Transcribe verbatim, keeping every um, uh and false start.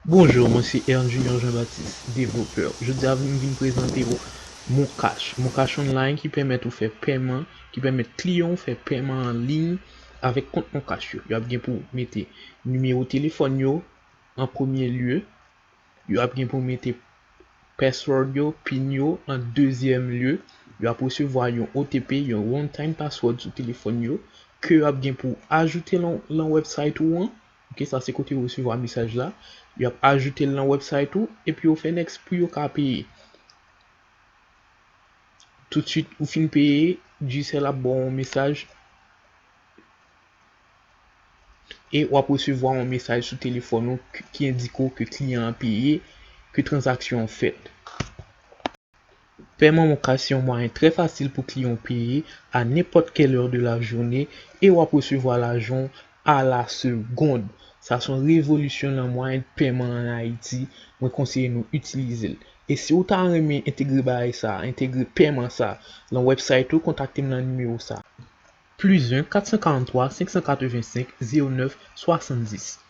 Bonjou, mwen se Ern Junior Jean Baptiste, devlopè. Jodi a m vin prezante w Moncash. Moncash Online ki pèmèt ou fè pèman, ki pèmèt kliyan w fè pèman an liy avèk kont Moncash yo. Y ap gen pou mete nimewo telefòn yo an premye lye. Y ap gen pou mete password yo, pin yo an dezyèm lye. Y ap resevwa yon O T P, yon one time password sou telefòn yo, ke y ap gen pou ajoute lan, lan website ou an. Ok, sa se kote yo resevwa mesaj la. Y ap ajoute l lan website ou, epi yo fè next pou yo ka peye. Toutswit ou fin peye, Digicel ap ba w yon mesaj e w ap resevwa yon mesaj sou telefòn ou k- ki endike w ke kliyan an peye, ke tranzaksyon an fèt. Pèman Moncash se yon mwayen trè fasil pou kliyan w peye a nenpòt kèl è de la jounen e w ap resevwa lajan w a la segond. Sa se yon revolisyon nan mwayen pèman an Ayiti. Mwen konseye nou itilize l. E si w ta renmen entegre bagay sa, entegre pèman sa lan website ou, kontakte m nan nimewo sa. Plus un quatre cent quarante-trois cinq cent quatre-vingt-cinq zéro neuf soixante-dix.